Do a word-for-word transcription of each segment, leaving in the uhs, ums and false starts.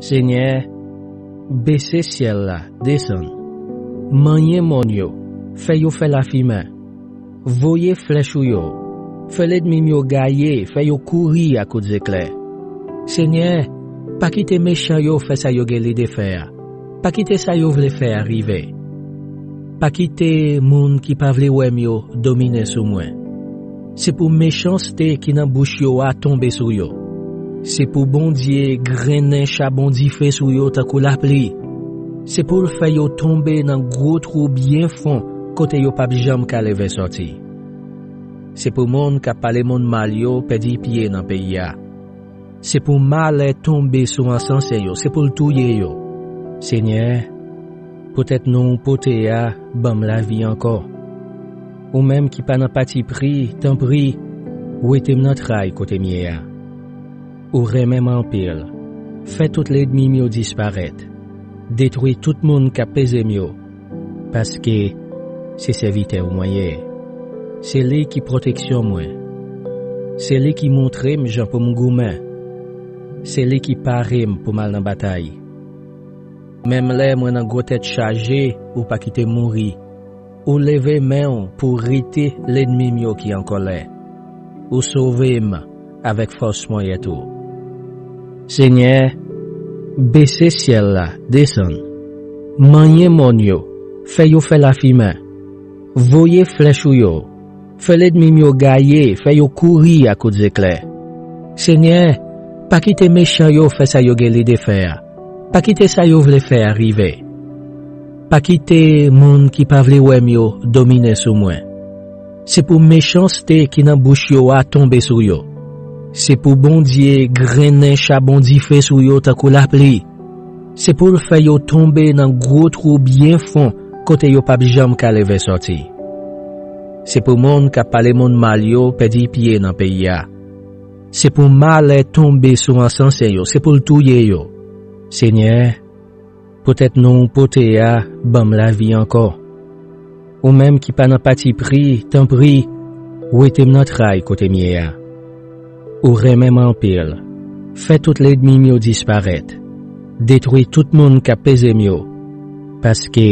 Senyè, bese syèl la, desann. Manyen mòn yo, fè yo fè lafimen. Voye flèch ou yo, fè lènmi m yo gaye, fè yo kouri akout zeklè. Senyè, pa kite mechan yo fè sa yo gen lide fè a. Pa kite sa yo vle fè a rive. Pa kite moun ki pa vle wè m yo domine sou mwen. Se pou mechanste ki nan bouch yo a tonbe sou yo. Se pou Bondye grennen chabon dife sou yo tankou lapli. Se pou l fè yo tonbe nan gwo twou byen fon kote yo p ap janm ka leve sòti. Se pou moun k ap pale moun mal yo pèdi pye nan peyi a. Se pou malè tonbe sou ansanse yo, se pou l touye yo. Senyè, poutèt non w pote a, ban m lavi ankò. Ou menm ki pa nan patipri, tanpri, wete m nan tray kote m ye a. Ou renmen m anpil. Fè tout lènmi m yo disparèt. Detwi tout moun k ap peze m yo. Paske se sèvitè w mwen ye. Se li ki pwoteksyon mwen. Se li ki montre m jan pou m goumen. Se li ki pare m pou m al nan batay. Menm lè mwen nan gwo tèt chaje, ou pa kite m mouri. Ou leve men w pou rete lènmi m yo ki an kòlè. Ou sove m avèk fòs mwen ye tou. Senyè, bese syèl la, desann. Manyen mòn yo, fè yo fè lafimen. Voye flèch ou yo, fè lènmi m yo gaye, fè yo kouri akout zeklè. Senyè, pa kite mechan yo fè sa yo gen lide fè a. Pa kite sa yo vle fè a rive. Pa kite moun ki pa vle wè m yo domine sou mwen. Se pou mechanste ki nan bouch yo a tonbe sou yo. Se pou Bondye grennen chabon dife sou yo tankou lapli. Se pou l fè yo tonbe nan gwo twou byen fon kote yo p ap janm ka leve sòti. Se pou moun k ap pale moun mal yo pèdi pye nan peyi a. Se pou malè tonbe sou ansanse yo, se pou l touye yo. Senyè, poutèt non w pote a, ban m lavi ankò. Ou menm ki pa nan patipri, tanpri, wete m nan tray kote m ye a. Ou renmen m anpil. Fè tout lènmi m yo disparèt. Detwi tout moun k ap peze m yo. Paske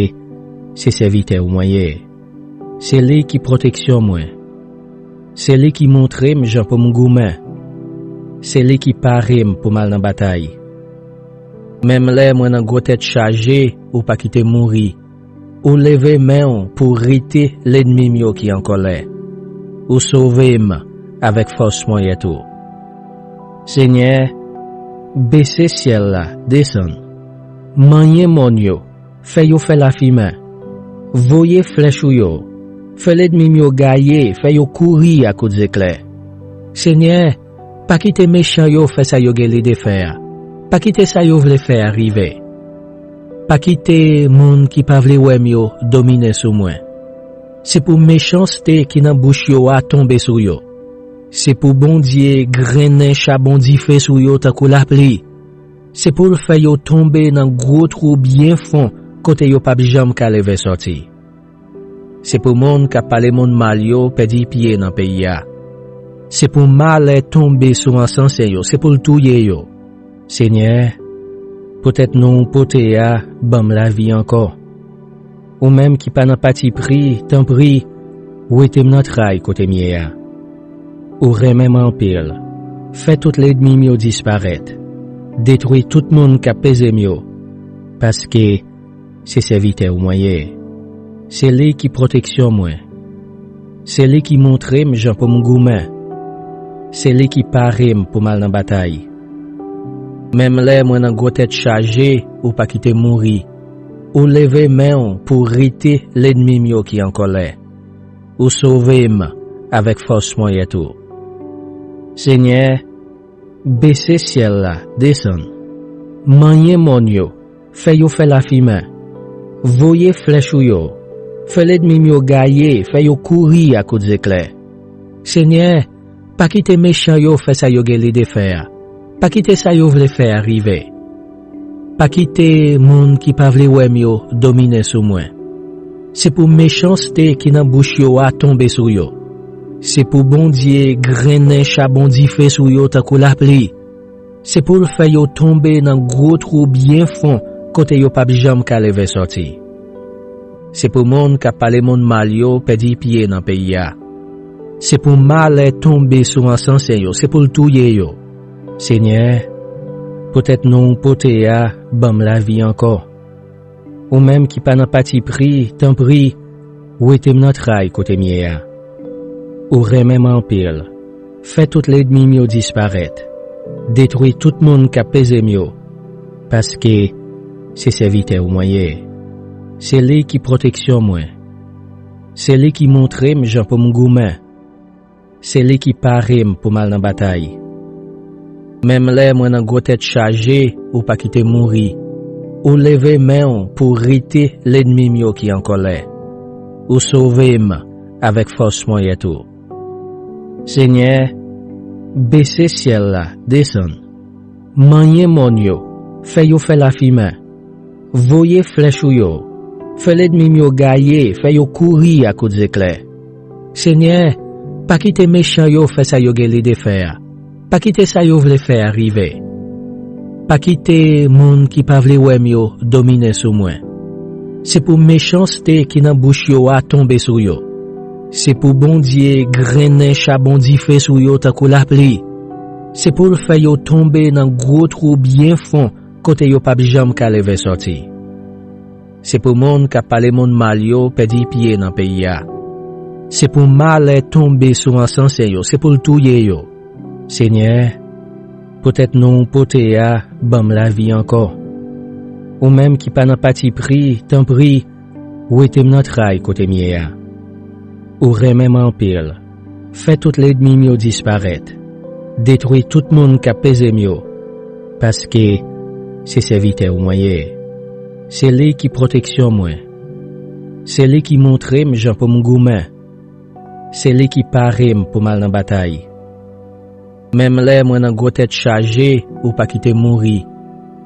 se sèvitè w mwen ye. Se li ki pwoteksyon mwen. Se li ki montre m jan pou m goumen. Se li ki pare m pou m al nan batay. Menm lè mwen nan gwo tèt chaje, ou pa kite m mouri. Ou leve men w pou rete lènmi m yo ki an kòlè. Ou sove m avèk fòs mwen ye tou. Senyè, bese syèl la, desann. Manyen mòn yo, fè yo fè lafimen. Voye flèch ou yo, fè lènmi m yo gaye, fè yo kouri akout zeklè. Senyè, pa kite mechan yo fè sa yo gen lide fè a. Pa kite sa yo vle fè a rive. Pa kite moun ki pa vle wè m yo domine sou mwen. Se pou mechanste ki nan bouch yo a tonbe sou yo. Se pou Bondye grennen chabon dife sou yo tankou lapli. Se pou l fè yo tonbe nan gwo twou byen fon kote yo p ap janm ka leve sòti. Se pou moun k ap pale moun mal yo pèdi pye nan peyi a. Se pou malè tonbe sou ansanse yo, se pou l touye yo. Senyè, poutèt non w pote a, ban m lavi ankò. Ou menm ki pa nan patipri, tanpri, wete m nan tray kote m ye a. Ou renmen m anpil. Fè tout lènmi m yo disparèt. Detwi tout moun k ap peze m yo. Paske se sèvitè w mwen ye. Se li ki pwoteksyon mwen. Se li ki montre m jan pou m goumen. Se li ki pare m pou m al nan batay. Menm lè mwen nan gwo tèt chaje, ou pa kite m mouri. Ou leve men w pou rete lènmi m yo ki an kòlè. Ou sove m avèk fòs mwen ye tou. Senyè, bese syèl la, desann. Manyen mòn yo, fè yo fè lafimen. Voye flèch ou yo, fè lènmi m yo gaye, fè yo kouri akout zeklè. Senyè, pa kite mechan yo fè sa yo gen lide fè a. Pa kite sa yo vle fè a rive. Pa kite moun ki pa vle wè m yo domine sou mwen. Se pou mechanste ki nan bouch yo a tonbe sou yo. Se pou Bondye grennen chabon dife sou yo tankou lapli. Se pou l fè yo tonbe nan gwo twou byen fon kote yo p ap janm ka leve sòti. Se pou moun k ap pale moun mal yo pèdi pye nan peyi a. Se pou malè tonbe sou ansanse yo, se pou l touye yo. Senyè, poutèt non w pote a, ban m lavi ankò. Ou menm ki pa nan patipri, tanpri, wete m nan tray kote m ye a. Ou renmen m anpil. Fè tout lènmi m yo disparèt. Detwi tout moun k ap peze m yo. Paske se sèvitè w mwen ye. Se li ki pwoteksyon mwen. Se li ki montre m jan pou m goumen. Se li ki pare m pou m al nan batay. Menm lè mwen nan gwo tèt chaje, ou pa kite m mouri. Ou leve men w pou w rete lènmi m yo ki an kòlè. Ou sove m avèk fòs mwen yè tou. Senyè, bese syèl la, desann. Manyen mòn yo, fè yo fè lafimen. Voye flèch ou yo. Fè lènmi m yo gaye, fè yo kouri akout zeklè. Senyè, pa kite mechan yo fè sa yo gen lide fè a. Pa kite sa yo vle fè a rive. Pa kite moun ki pa vle wè m yo domine sou mwen. Se pou mechanste ki nan bouch yo a tonbe sou yo. Se pou Bondye grennen chabon dife sou yo tankou lapli. Se pou l fè yo tonbe nan gwo twou byen fon kote yo p ap janm ka leve sòti. Se pou moun k ap pale moun mal yo pèdi pye nan peyi a. Se pou malè tonbe sou ansanse yo, se pou l touye yo. Senyè, poutèt non w pote a, ban m lavi ankò. Ou menm ki pa nan patipri, tanpri, wete m nan tray kote m ye a. Ou renmen m anpil. Fè tout lènmi m yo disparèt. Detwi tout moun k ap peze m yo. Paske se sèvitè w mwen ye. Se li ki pwoteksyon mwen. Se li ki montre m jan pou m goumen. Se li ki pare m pou m al nan batay. Menm lè mwen nan gwo tèt chaje, ou pa kite m mouri.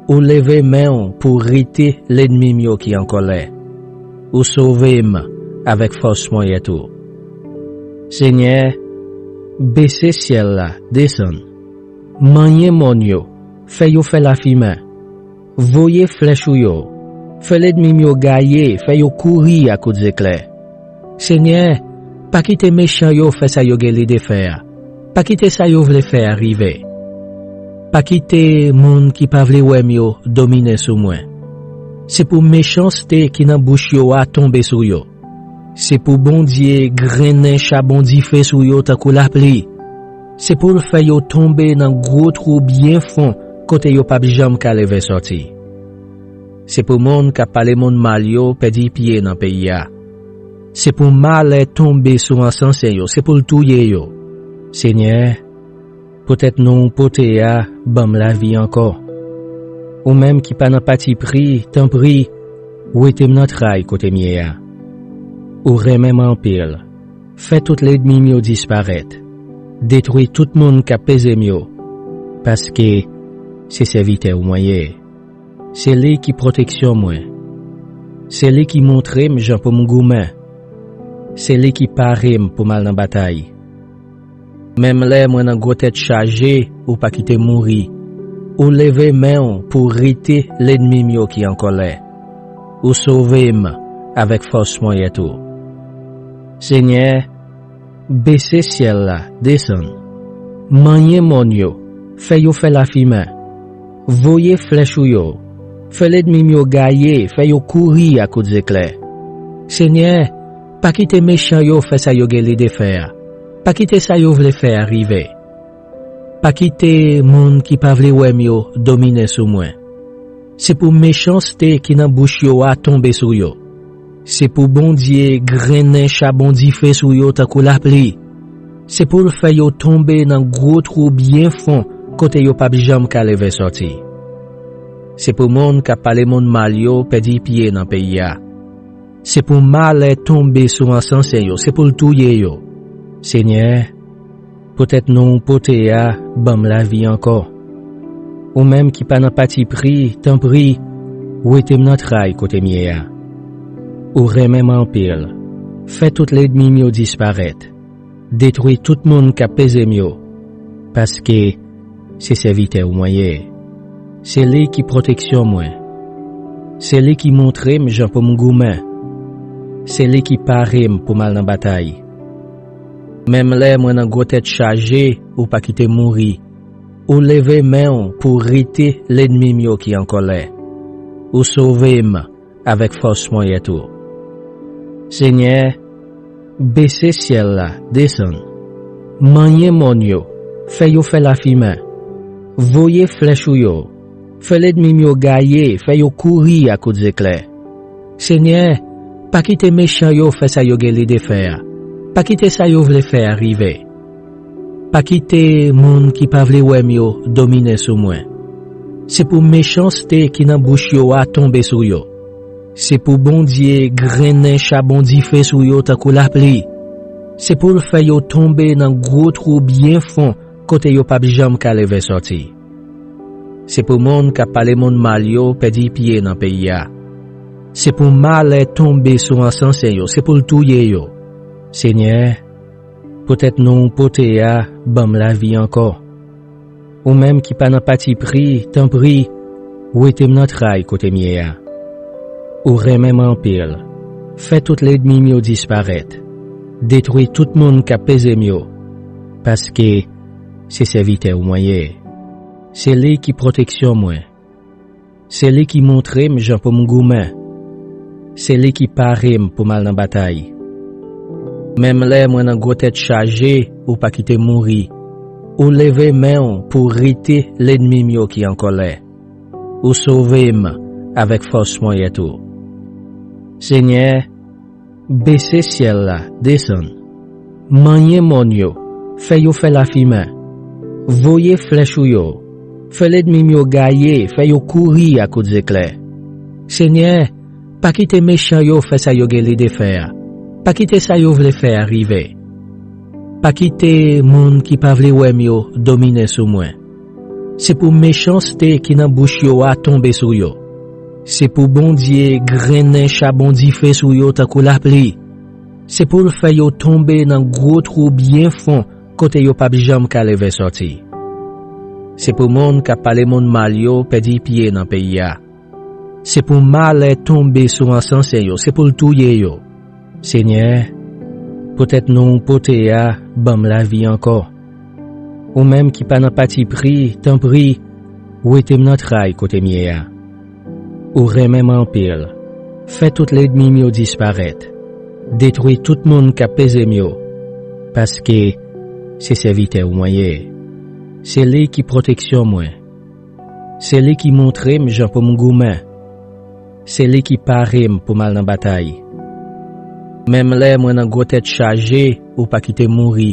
Ou leve men w pou w rete lènmi m yo ki an kòlè. Ou sove m avèk fòs mwen yè tou. Senyè, bese syèl la, desann. Manyen mòn yo, fè yo fè lafimen. Voye flèch ou yo. Fè lènmi m yo gaye, fè yo kouri akout zeklè. Senyè, pa kite mechan yo fè sa yo gen lide fè a. Pa kite sa yo vle fè a rive. Pa kite moun ki pa vle wè m yo domine sou mwen. Se pou mechanste ki nan bouch yo a tonbe sou yo. Se pou Bondye grennen chabon dife sou yo tankou lapli. Se pou l fè yo tonbe nan gwo twou byen fon kote yo p ap janm ka leve sòti. Se pou moun k ap pale moun mal yo pèdi pye nan peyi a. Se pou malè tonbe sou ansanse yo, se pou l touye yo. Senyè, poutèt non w pote a, ban m lavi ankò. Ou menm ki pa nan patipri, tanpri, wete m nan tray kote m ye a. Ou renmen m anpil. Fè tout lènmi m yo disparèt. Detwi tout moun k ap peze m yo. Paske se sèvitè w mwen ye. Se li ki pwoteksyon mwen. Se li ki montre m jan pou m goumen. Se li ki pare m pou m al nan batay. Menm lè mwen nan gwo tèt chaje, ou pa kite m mouri. Ou leve men w pou w rete lènmi m yo ki an kòlè. Ou sove m avèk fòs mwen yè tou. Senyè, bese syèl la, desann. Manyen mòn yo, fè yo fè lafimen. Voye flèch ou yo. Fè lènmi m yo gaye, fè yo kouri akout zeklè. Senyè, pa kite mechan yo fè sa yo gen lide fè a. Pa kite sa yo vle fè a rive. Pa kite moun ki pa vle wè m yo domine sou mwen. Se pou mechanste ki nan bouch yo a tonbe sou yo. Se pou Bondye grennen chabon dife sou yo tankou lapli. Se pou l fè yo tonbe nan gwo twou byen fon kote yo p ap janm ka leve sòti. Se pou moun k ap pale moun mal yo pèdi pye nan peyi a. Se pou malè tonbe sou ansanse yo, se pou l touye yo. Senyè, poutèt non w pote a, ban m lavi ankò. Ou menm ki pa nan patipri, tanpri, wete m nan tray kote m ye a. Ou renmen m anpil. Fè tout lènmi m yo disparèt. Detwi tout moun k ap peze m yo. Paske Se sèvitè w mwen ye. Se li ki pwoteksyon mwen. Se li ki montre m jan pou m goumen. Se li ki pare m pou m al nan batay. Menm lè mwen nan gwo tèt chaje, ou pa kite m mouri. Ou leve men w pou w rete lènmi m yo ki an kòlè. Ou sove m avèk fòs mwen ye tou. Senyè, bese syèl la, desann. Manyen mòn yo, fè yo fè lafimen. Voye flèch ou yo, fè lènmi m yo gaye, fè yo kouri akout zeklè. Senyè, pa kite mechan yo fè sa yo gen lide fè a. Pa kite sa yo vle fè a rive. Pa kite moun ki pa vle wè m yo domine sou mwen. Se pou mechanste ki nan bouch yo a tonbe sou yo. Se pou Bondye grennen chabon dife sou yo tankou lapli. Se pou l fè yo tonbe nan gwo twou byen fon kote yo p ap janm ka leve sòti. Se pou moun k ap pale moun mal yo pèdi pye nan peyi a. Se pou malè tonbe sou ansanse yo, se pou l touye yo. Senyè, poutèt non w pote a, ban m lavi ankò. Ou menm ki pa nan patipri, tanpri, wete m nan tray kote m ye a. Ou renmen m anpil. Fè tout lènmi m yo disparèt. Detwi tout moun k ap peze m yo. Paske se sèvitè w mwen ye. Se li ki pwoteksyon mwen. Se li ki montre m jan pou m goumen. Se li ki pare m pou m al nan batay. Menm lè mwen nan gwo tèt chaje, ou pa kite m mouri. Ou leve men w pou w rete lènmi m yo ki an kòlè. Ou sove m avèk fòs mwen ye tou. Senyè, bese syèl la, desann. Manyen mòn yo, fè yo fè lafimen. Voye flèch ou yo, fè lènmi m yo gaye, fè yo kouri akout zeklè. Senyè, pa kite mechan yo fè sa yo gen lide fè a. Pa kite sa yo vle fè a rive. Pa kite moun ki pa vle wè m yo domine sou mwen. Se pou mechanste ki nan bouch yo a tonbe sou yo. Se pou Bondye grennen chabon dife sou yo tankou lapli. Se pou l fè yo tonbe nan gwo twou byen fon kote yo p ap janm ka leve sòti. Se pou moun k ap pale moun mal yo pèdi pye nan peyi a. Se pou malè tonbe sou ansanse yo, se pou l touye yo. Senyè, poutèt non w pote a, ban m lavi ankò. Ou menm ki pa nan patipri, tanpri, wete m nan tray kote m ye a. Ou renmen m anpil. Fè tout lènmi m yo disparèt. Detwi tout moun k ap peze m yo. Paske se sèvitè w mwen ye. Se li ki pwoteksyon mwen. Se li ki montre m jan pou m goumen. Se li ki pare m pou m al nan batay. Menm lè mwen nan gwo tèt chaje, ou pa kite m mouri.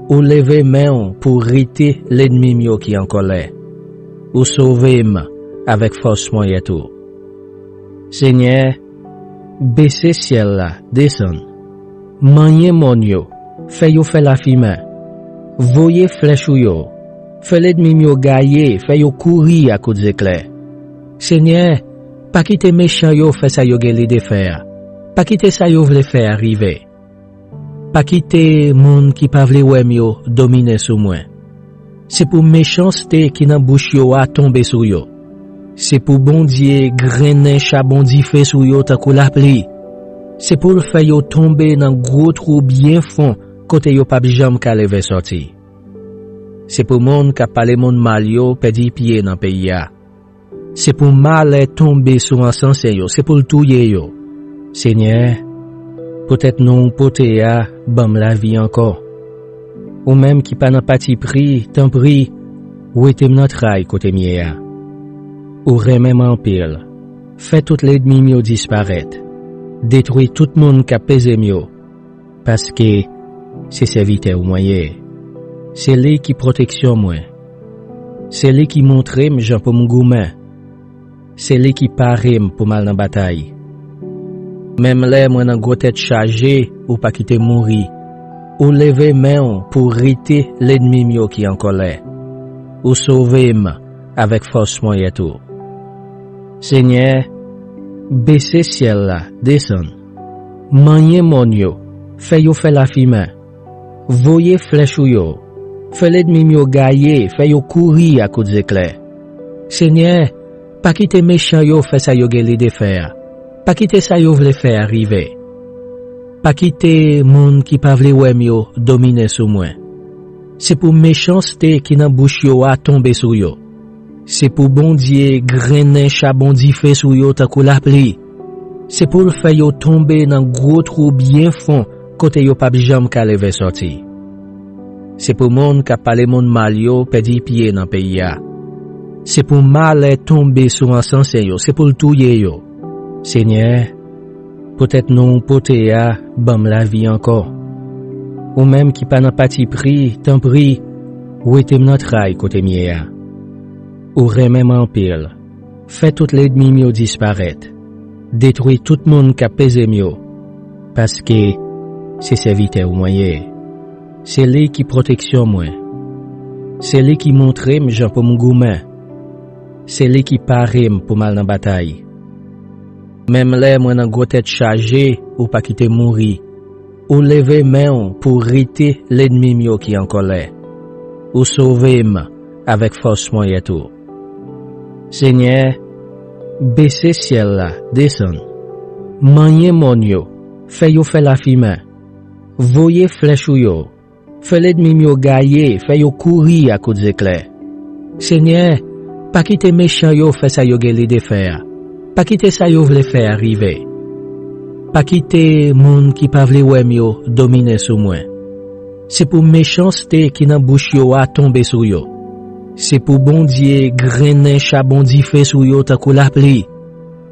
Ou leve men w pou w rete lènmi m yo ki an kòlè. Ou sove m avèk fòs mwen ye tou. Senyè, bese syèl la, desann. Manyen mòn yo, fè yo fè lafimen. Voye flèch ou yo, fè lènmi m yo gaye, fè yo kouri akout zeklè. Senyè, pa kite mechan yo fè sa yo gen lide fè a. Pa kite sa yo vle fè a rive. Pa kite moun ki pa vle wè m yo domine sou mwen. Se pou mechanste ki nan bouch yo a tonbe sou yo. Se pou Bondye grennen chabon dife sou yo tankou lapli. Se pou l fè yo tonbe nan gwo twou byen fon kote yo p ap janm ka leve sòti. Se pou moun k ap pale moun mal yo pèdi pye nan peyi a. Se pou malè tonbe sou ansanse yo, se pou l touye yo. Senyè, poutèt non w pote a, ban m lavi ankò. Ou menm ki pa nan patipri, tanpri, wete m nan tray kote m ye a. Ou renmen m anpil. Fè tout lènmi m yo disparèt. Detwi tout moun k ap peze m yo. Paske se sèvitè w mwen ye. Se li ki pwoteksyon mwen. Se li ki montre m jan pou m goumen. Se li ki pare m pou m al nan batay. Menm lè mwen nan gwo tèt chaje, ou pa kite m mouri. Ou leve men w pou w rete lènmi m yo ki an kòlè. Ou sove m avèk fòs mwen ye tou. Senyè, bese syèl la, desann. Manyen mòn yo, fè yo fè lafimen. Voye flèch ou yo, Fè lènmi m yo gaye, fè yo kouri akout zeklè. Senyè, pa kite mechan yo fè sa yo gen lide fè a. Pa kite sa yo vle fè a rive. Pa kite moun ki pa vle wè m yo domine sou mwen. Se pou mechanste ki nan bouch yo a tonbe sou yo. Se pou Bondye grennen chabon dife sou yo tankou lapli. Se pou l fè yo tonbe nan gwo twou byen fon kote yo p ap janm ka leve sòti. Se pou moun k ap pale moun mal yo pèdi pye nan peyi a. Se pou malè tonbe sou ansanse yo, se pou l touye yo. Senyè, poutèt non w pote a, ban m lavi ankò. Ou menm ki pa nan patipri, tanpri, wete m nan tray kote m ye a. Ou renmen m anpil. Fè tout lènmi m yo disparèt. Detwi tout moun k ap peze m yo. Paske se sèvitè w mwen ye. Se li ki pwoteksyon mwen. Se li ki montre m jan pou m goumen. Se li ki pare m pou m al nan batay. Menm lè mwen nan gwo tèt chaje, ou pa kite m mouri. Ou leve men w pou rete lènmi m yo ki an kòlè. Ou sove m avèk fòs mwen ye tou. Senyè, bese syèl la, desann. Manyen mòn yo, fè yo fè lafimen. Voye flèch ou yo, fè lènmi m yo gaye, fè yo kouri akout zeklè. Senyè, pa kite mechan yo fè sa yo gen lide fè a. Pa kite sa yo vle fè a rive. Pa kite moun ki pa vle wè m yo domine sou mwen. Se pou mechanste ki nan bouch yo a tonbe sou yo. Se pou Bondye grennen chabon dife sou yo tankou lapli.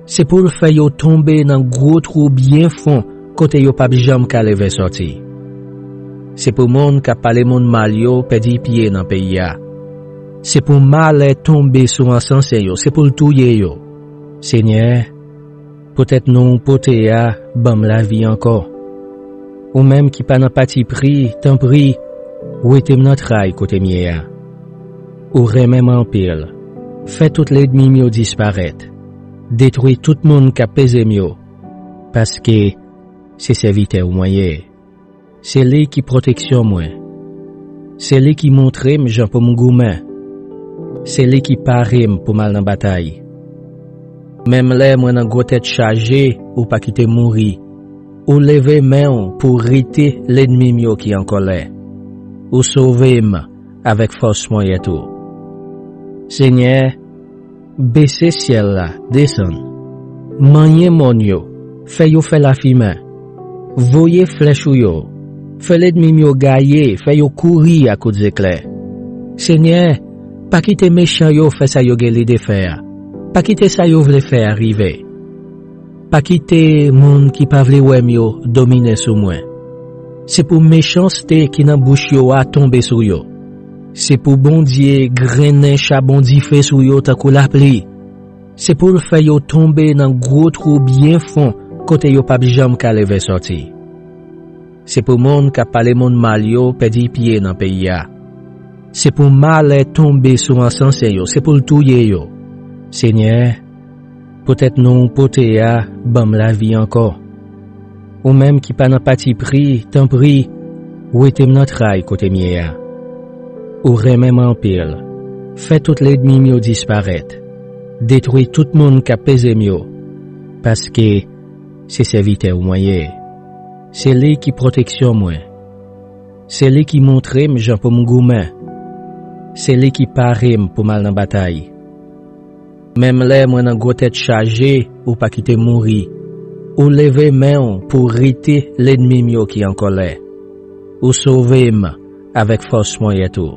Se pou l fè yo tonbe nan gwo twou byen fon kote yo p ap janm ka leve sòti. Se pou moun k ap pale moun mal yo pèdi pye nan peyi a. Se pou malè tonbe sou ansanse yo, se pou l touye yo. Senyè, poutèt non w pote a, ban m lavi ankò. Ou menm ki pa nan patipri, tanpri, wete m nan tray kote m ye a. Ou renmen m anpil. Fè tout lènmi m yo disparèt. Detwi tout moun k ap peze m yo. Paske se sèvitè w mwen ye. Se li ki pwoteksyon mwen. Se li ki montre m jan pou m goumen. Se li ki pare m pou m al nan batay. Menm lè mwen nan gwo tèt chaje, ou pa kite m mouri. Ou leve men w pou rete lènmi m yo ki an kòlè. Ou sove m avèk fòs mwen ye tou. Senyè, bese syèl la, desann. Manyen mòn yo, fè yo fè lafimen. Voye flèch ou yo, fè lènmi m yo gaye, fè yo kouri akout zeklè. Senyè, pa kite mechan yo fè sa yo gen lide fè a. Pa kite sa yo vle fè a rive. Pa kite moun ki pa vle wè m yo domine sou mwen. Se pou mechanste ki nan bouch yo a tonbe sou yo. Se pou Bondye grennen chabon dife sou yo tankou lapli. Se pou l fè yo tonbe nan gwo twou byen fon kote yo p ap janm ka leve sòti. Se pou moun k ap pale moun mal yo pèdi pye nan peyi a. Se pou malè tonbe sou ansanse yo, se pou l touye yo. Senyè, poutèt non w pote a, ban m lavi ankò. Ou menm ki pa nan patipri, tanpri, wete m nan tray kote m ye a. Ou renmen m anpil. Fè tout lènmi m yo disparèt. Detwi tout moun k ap peze m yo. Paske se sèvitè w mwen ye. Se li ki pwoteksyon mwen. Se li ki montre m jan pou m goumen. Se li ki pare m pou m al nan batay. Menm lè mwen nan gwo tèt chaje, ou pa kite m mouri. Ou leve men w pou rete lènmi m yo ki an kòlè. Ou sove m avèk fòs mwen ye tou.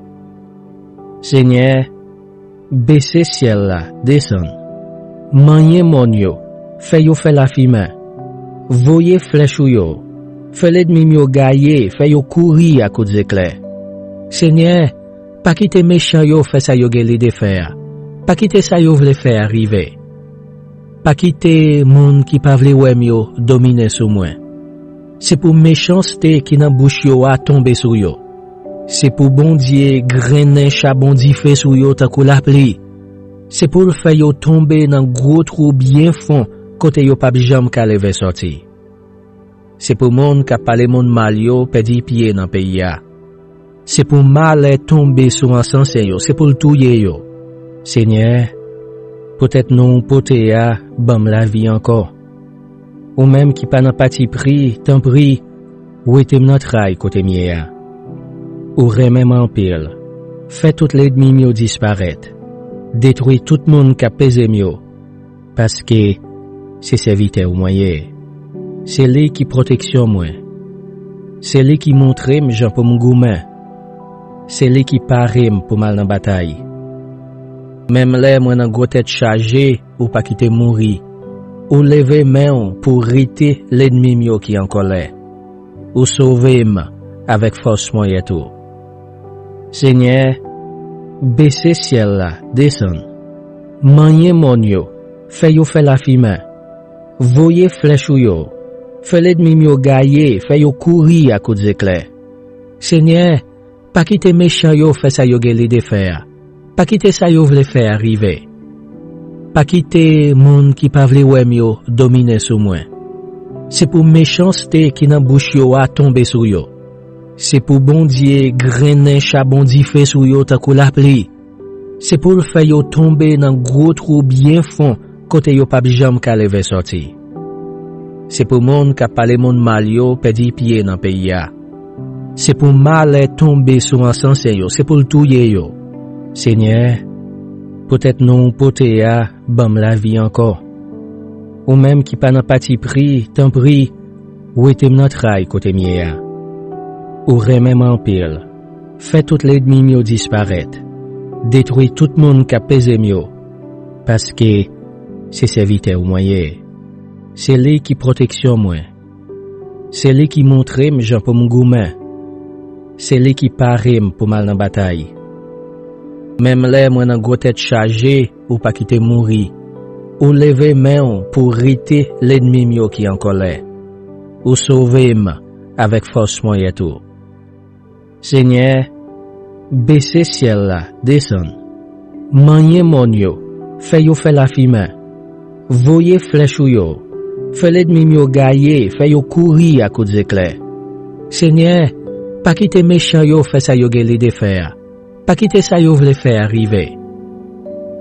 Senyè, bese syèl la, desann. Manyen mòn yo, fè yo fè lafimen. Voye flèch ou yo, fè lènmi m yo gaye, fè yo kouri akout zeklè. Senyè, pa kite mechan yo fè sa yo gen lide fè a. Pa kite sa yo vle fè a rive. Pa kite moun ki pa vle wè m yo domine sou mwen. Se pou mechanste ki nan bouch yo a tonbe sou yo. Se pou Bondye grennen chabon dife sou yo tankou lapli. Se pou l fè yo tonbe nan gwo twou byen fon kote yo p ap janm ka leve sòti. Se pou moun k ap pale moun mal yo pèdi pye nan peyi a. Se pou malè tonbe sou ansanse yo, se pou l touye yo. Senyè, poutèt non w pote a, ban m lavi ankò. Ou menm ki pa nan patipri, tanpri, wete m nan tray kote m ye a. Ou renmen m anpil. Fè tout lènmi m yo disparèt. Detwi tout moun k ap peze m yo. Paske se sèvitè w mwen ye. Se li ki pwoteksyon mwen. Se li ki montre m jan pou m goumen. Se li ki pare m pou m al nan batay. Menm lè mwen nan gwo tèt chaje, ou pa kite m mouri. Ou leve men w pou w rete lènmi m yo ki an kòlè. Ou sove m avèk fòs mwen ye tou. Senyè, bese syèl la, desann. Manyen mòn yo, fè yo fè lafimen. Voye flèch ou yo, fè lènmi m yo gaye, fè yo kouri akout zeklè. Senyè, pa kite mechan yo fè sa yo gen lide fè a. Pa kite sa yo vle fè a rive. Pa kite moun ki pa vle wè m yo domine sou mwen. Se pou mechanste ki nan bouch yo a tonbe sou yo. Se pou Bondye grennen chabon dife sou yo tankou lapli. Se pou l fè yo tonbe nan gwo twou byen fon kote yo p ap janm ka leve sòti. Se pou moun k ap pale moun mal yo pèdi pye nan peyi a. Se pou malè tonbe sou ansanse yo, se pou l touye yo. Senyè, poutèt non w pote a, ban m lavi ankò. Ou menm ki pa nan patipri, tanpri, wete m nan tray kote m ye a. Ou renmen m anpil. Fè tout lènmi m yo disparèt. Detwi tout moun k ap peze m yo. Paske se sèvitè w mwen ye. Se li ki pwoteksyon mwen. Se li ki montre m jan pou m goumen. Se li ki pare m pou m al nan batay. Menm lè mwen nan gwo tèt chaje, ou pa kite m mouri. Ou leve men w pou w rete lènmi m yo ki an kòlè. Ou sove m avèk fòs mwen ye tou. Senyè, bese syèl la, desann. Manyen mòn yo, fè yo fè lafimen. Voye flèch ou yo, fè lènmi m yo gaye, fè yo kouri akout zeklè. Senyè, pa kite mechan yo fè sa yo gen lide fè a. Pa kite sa yo vle fè a rive.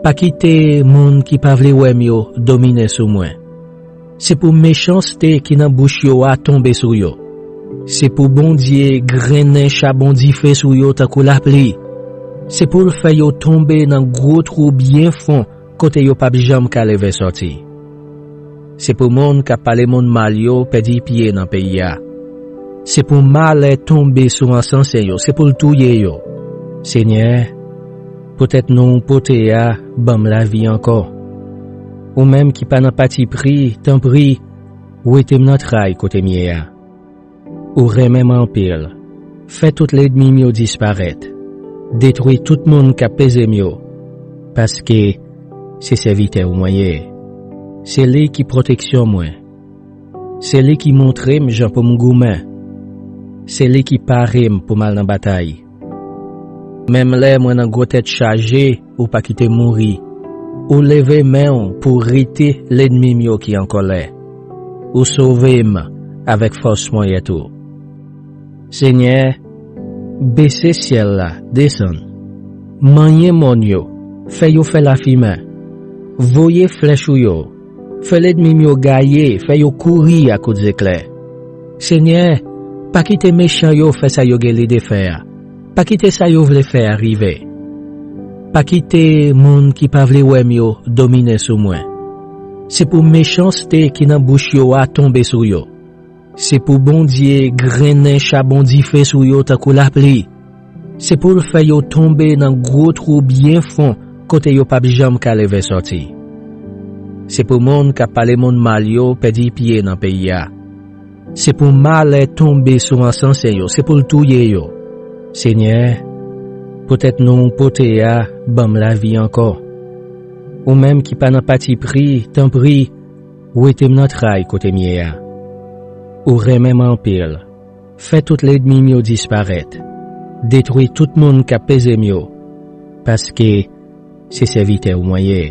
Pa kite moun ki pa vle wè m yo domine sou mwen. Se pou mechanste ki nan bouch yo a tonbe sou yo. Se pou Bondye grennen chabon dife sou yo tankou lapli. Se pou l fè yo tonbe nan gwo twou byen fon kote yo p ap janm ka leve sòti. Se pou moun k ap pale moun mal yo pèdi pye nan peyi a. Se pou malè tonbe sou ansanse yo, se pou l touye yo. Senyè, poutèt non w pote a, ban m lavi ankò. Ou menm ki pa nan patipri, tanpri, wete m nan tray kote m ye a. Ou renmen m anpil. Fè tout lènmi m yo disparèt. Detwi tout moun k ap peze m yo. Paske se sèvitè w mwen ye. Se li ki pwoteksyon mwen. Se li ki montre m jan pou m goumen. Se li ki pare m pou m al nan batay. Menm lè mwen nan gwo tèt chaje, ou pa kite m mouri. Ou leve men w pou w rete lènmi m yo ki an kòlè. Ou sove m avèk fòs mwen ye tou. Senyè, bese syèl la, desann. Manyen mòn yo, fè yo fè lafimen. Voye flèch ou yo, fè lènmi m yo gaye, fè yo kouri akout zeklè. Senyè, pa kite mechan yo fè sa yo gen lide fè a. Pa kite sa yo vle fè a rive. Pa kite moun ki pa vle wè m yo domine sou mwen. Se pou mechanste ki nan bouch yo a tonbe sou yo. Se pou Bondye grennen chabon dife sou yo tankou lapli. Se pou l fè yo tonbe nan gwo twou byen fon kote yo p ap janm ka leve sòti. Se pou moun k ap pale moun mal yo pèdi pye nan peyi a. Se pou malè tonbe sou ansanse yo, se pou l touye yo. Senyè, poutèt non w pote a, ban m lavi ankò. Ou menm ki pa nan patipri, tanpri, wete m nan tray kote m ye a. Ou renmen m anpil. Fè tout lènmi m yo disparèt. Detwi tout moun k ap peze m yo. Paske se sèvitè w mwen ye.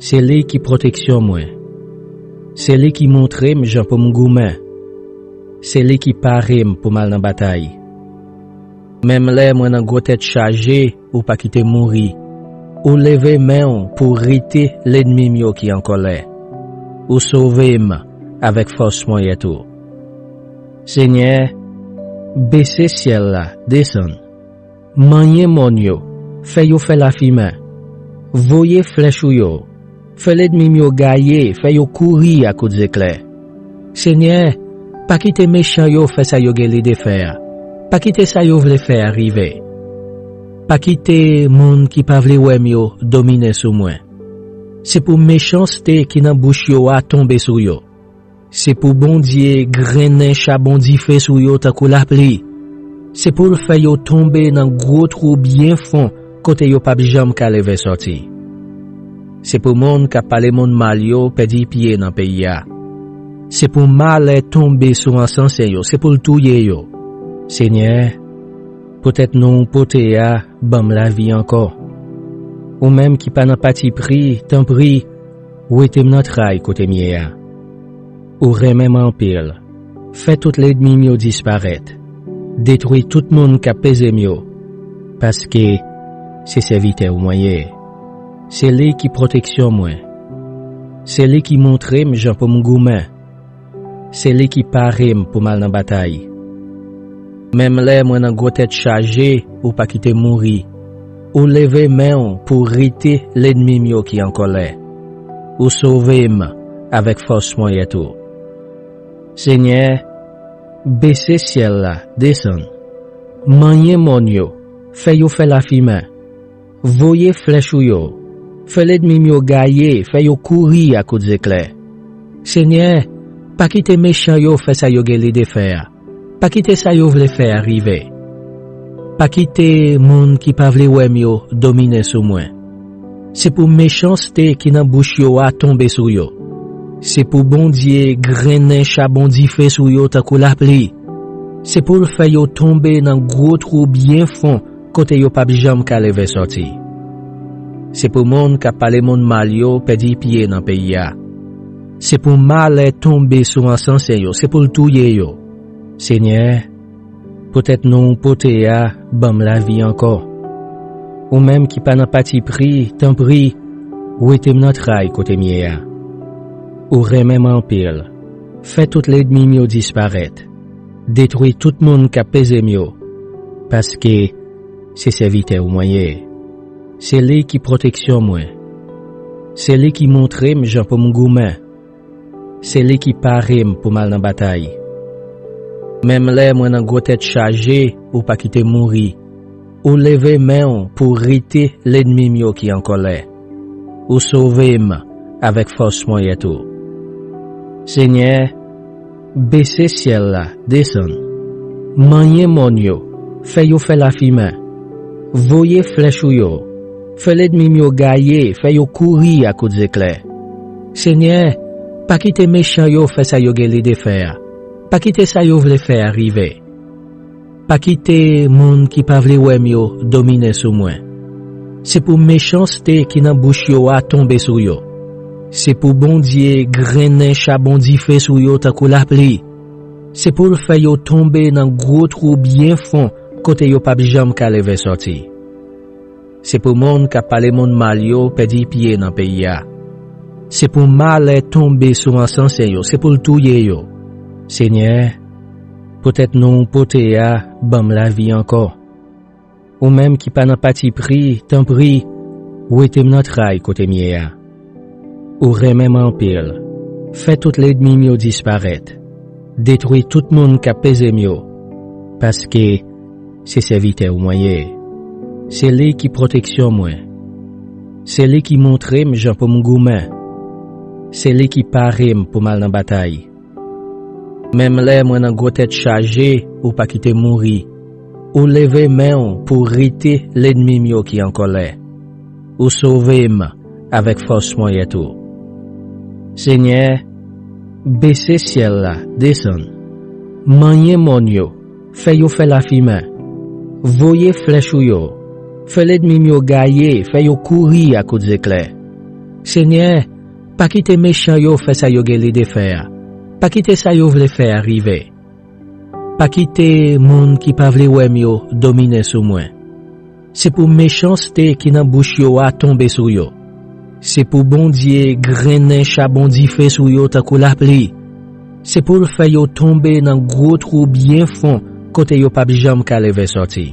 Se li ki pwoteksyon mwen. Se li ki montre m jan pou m goumen. Se li ki pare m pou m al nan batay. Menm lè mwen nan gwo tèt chaje, ou pa kite m mouri. Ou leve men w pou w rete lènmi m yo ki an kòlè. Ou sove m avèk fòs monyèt ou. Senyè, bese syèl la, desann. Manyen mòn yo, fè yo fè lafimen. Voye flèch ou yo, fè lènmi m yo gaye, fè yo kouri akout zeklè. Senyè, pa kite mechan yo fè sa yo gen lide fè a. Pa kite sa yo vle fè a rive. Pa kite moun ki pa vle wè m yo domine sou mwen. Se pou mechanste ki nan bouch yo a tonbe sou yo. Se pou Bondye grennen chabon dife sou yo tankou lapli. Se pou l fè yo tonbe nan gwo twou byen fon kote yo p ap janm ka leve sòti. Se pou moun k ap pale moun mal yo pèdi pye nan peyi a. Se pou malè tonbe sou ansanse yo, se pou l touye yo. Senyè, poutèt non w pote a, ban m lavi ankò. Ou menm ki pa nan patipri, tanpri, wete m nan tray kote m ye a. Ou renmen m anpil. Fè tout lènmi m yo disparèt. Detwi tout moun k ap peze m yo. Paske se sèvitè w mwen ye. Se li ki pwoteksyon mwen. Se li ki montre m jan pou m goumen. Se li ki pare m pou m al nan batay. Menm lè mwen nan gwo tèt chaje, ou pa kite m mouri. Ou leve men w pou w rete lènmi m yo ki an kòlè. Ou sove m avèk fòs monyèt ou. Senyè, bese syèl la, desann. Manyen mòn yo, fè yo fè lafimen. Voye flèch ou yo, fè lènmi m yo gaye, fè yo kouri akout zeklè. Senyè, pa kite mechan yo fè sa yo gen lide fè a. Pa kite sa yo vle fè a rive. Pa kite moun ki pa vle wè m yo domine sou mwen. Se pou mechanste ki nan bouch yo a tonbe sou yo. Se pou Bondye grennen chabon dife sou yo tankou lapli. Se pou l fè yo tonbe nan gwo twou byen fon kote yo p ap janm ka leve sòti. Se pou moun k ap pale moun mal yo pèdi pye nan peyi a. Se pou malè tonbe sou ansanse yo, se pou l touye yo. Senyè, poutèt non w pote a, ban m lavi ankò. Ou menm ki pa nan patipri, tanpri, wete m nan tray kote m ye a. Ou renmen m anpil. Fè tout lènmi m yo disparèt. Detwi tout moun k ap peze m yo. Paske se sèvitè w mwen ye. Se li ki pwoteksyon mwen. Se li ki montre m jan pou m goumen. Se li ki pare m pou m al nan batay. Menm lè mwen nan gwo tèt chaje, ou pa kite m mouri. Ou leve men w pou w rete lènmi m yo ki an kòlè. Ou sove m avèk fòs monyèt ou. Senyè, bese syèl la, desann. Manyen mòn yo, fè yo fè lafimen. Voye flèch ou yo, fè lènmi m yo gaye, fè yo kouri akout zeklè. Senyè, pa kite mechan yo fè sa yo gen lide fè a. Pa kite sa yo vle fè a rive. Pa kite moun ki pa vle wè m yo domine sou mwen. Se pou mechanste ki nan bouch yo a tonbe sou yo. Se pou Bondye grennen chabon dife sou yo tankou lapli. Se pou l fè yo tonbe nan gwo twou byen fon kote yo p ap janm ka leve sòti. Se pou moun k ap pale moun mal yo pèdi pye nan peyi a. Se pou malè tonbe sou ansanse yo, se pou l touye yo. Senyè, poutèt non w pote a, ban m lavi ankò. Ou menm ki pa nan patipri, tanpri, wete m nan tray kote m ye a. Ou renmen m anpil. Fè tout lènmi m yo disparèt. Detwi tout moun k ap peze m yo. Paske se sèvitè w mwen ye. Se li ki pwoteksyon mwen. Se li ki montre m jan pou m goumen. Se li ki pare m pou m al nan batay. Menm lè mwen nan gwo tèt chaje, ou pa kite m mouri. Ou leve men w pou w rete lènmi m yo ki an kòlè. Ou sove m avèk fòs monyèt ou. Senyè, bese syèl la, desann. Manyen mòn yo, fè yo fè lafimen. Voye flèch ou yo, fè lènmi m yo gaye, fè yo kouri akout zeklè. Senyè, pa kite mechan yo fè sa yo gen lide fè a. Pa kite sa yo vle fè a rive. Pa kite moun ki pa vle wè m yo domine sou mwen. Se pou mechanste ki nan bouch yo a tonbe sou yo. Se pou Bondye grennen chabon dife sou yo tankou lapli. Se pou l fè yo tonbe nan gwo twou byen fon kote yo p ap janm ka leve sòti.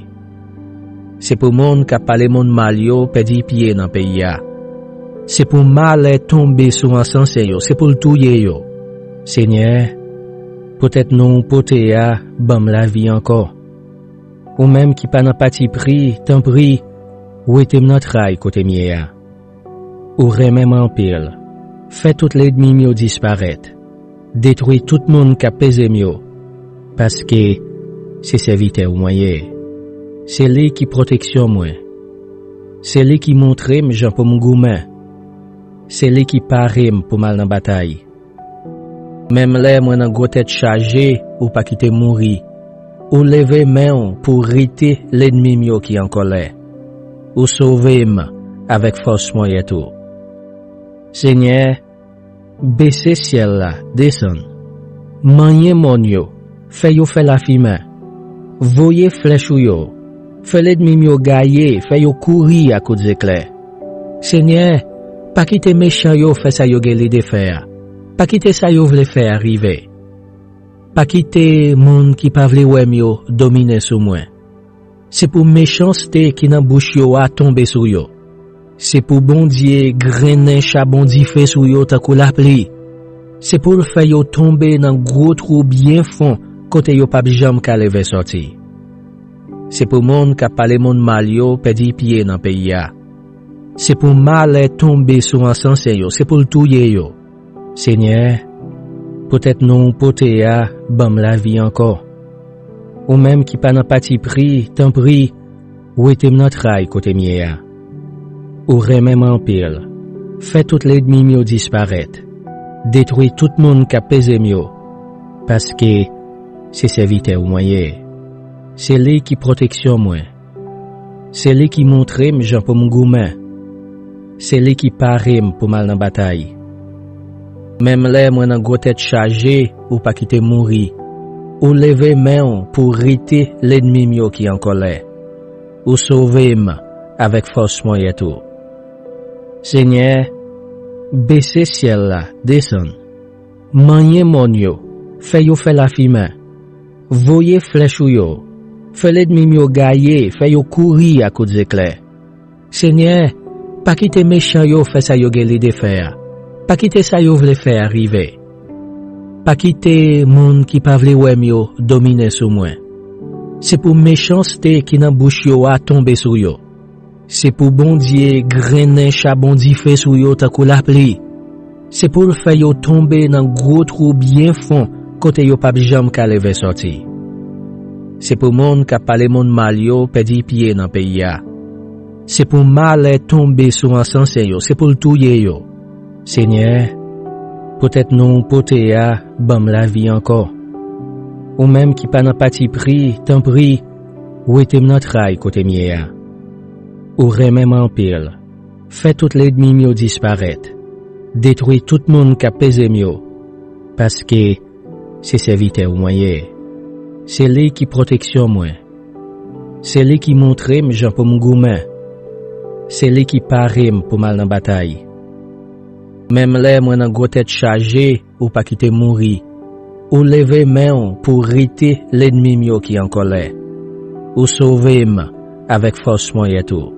Se pou moun k ap pale moun mal yo pèdi pye nan peyi a. Se pou malè tonbe sou ansanse yo, se pou l touye yo. Senyè, poutèt non w pote a, ban m lavi ankò. Ou menm ki pa nan patipri, tanpri, wete m nan tray kote m ye a. Ou renmen m anpil. Fè tout lènmi m yo disparèt. Detwi tout moun k ap peze m yo, paske se sèvitè w mwen ye. Se li ki pwoteksyon mwen. Se li ki montre m jan pou m goumen. Se li ki pare m pou m al nan batay. Menm lè mwen nan gwo tèt chaje, ou pa kite m mouri. Ou leve men w pou rete lènmi m yo ki an kòlè. Ou sove m avèk fòs mwen ye tou. Senyè, bese syèl la, desann. Manyen mòn yo, fè yo fè lafimen. Voye flèch ou yo, fè lènmi m yo gaye, fè yo kouri a kout zeklè. Senyè, pa kite mechan yo fè sa yo gen lide fè a. Pa kite sa yo vle fè a rive. Pa kite moun ki pa vle wè m yo domine sou mwen. Se pou mechanste ki nan bouch yo a tonbe sou yo. Se pou Bondye grennen chabon dife sou yo tankou lapli. Se pou l fè yo tonbe nan gwo twou byen fon kote yo p ap janm ka leve sòti. Se pou moun k ap pale moun mal yo pèdi pye nan peyi a. Se pou malè tonbe sou ansanse yo, se pou l touye yo. Senyè, poutèt non w pote a, ban m lavi ankò. Ou menm ki pa nan patipri, tanpri, wete m nan tray kote m ye a. Ou renmen m anpil. Fè tout lènmi m yo disparèt. Detwi tout moun k ap peze m yo, paske se sèvitè w mwen ye. Se li ki pwoteksyon mwen. Se li ki montre m jan pou m goumen. Se li ki pare m pou m al nan batay. Menm lè mwen nan gwo tèt chaje, ou pa kite m mouri. Ou leve men w pou rete lènmi m yo ki an kòlè. Ou sove m avèk fòs mwen ye tou. Senyè, bese syèl la, desann. Manyen mòn yo, fè yo fè lafimen. Voye flèch ou yo, fè lènmi m yo gaye, fè yo kouri a kout zeklè. Senyè, pa kite mechan yo fè sa yo gen lide fè a. Pa kite sa yo vle fè a rive. Pa kite moun ki pa vle wè m yo domine sou mwen. Se pou mechanste ki nan bouch yo a tonbe sou yo. Se pou Bondye grennen chabon dife sou yo tankou lapli. Se pou l fè yo tonbe nan gwo twou byen fon kote yo p ap janm ka leve sòti. Se pou moun k ap pale moun mal yo pèdi pye nan peyi a. Se pou malè tonbe sou ansanse yo, se pou l touye yo. Senyè, poutèt non w pote a, ban m lavi ankò. Ou menm ki pa nan patipri, tanpri, wete m nan tray kote m ye a. Ou renmen m anpil. Fè tout lènmi m yo disparèt. Detwi tout moun k ap peze m yo, paske se sèvitè w mwen ye. Se li ki pwoteksyon mwen. Se li ki montre m jan pou m goumen. Se li ki pare m pou m al nan batay. Menm lè mwen nan gwo tèt chaje, ou pa kite m mouri. Ou leve men w pou rete lènmi m yo ki an kòlè. Ou sove m avèk fòs mwen ye tou.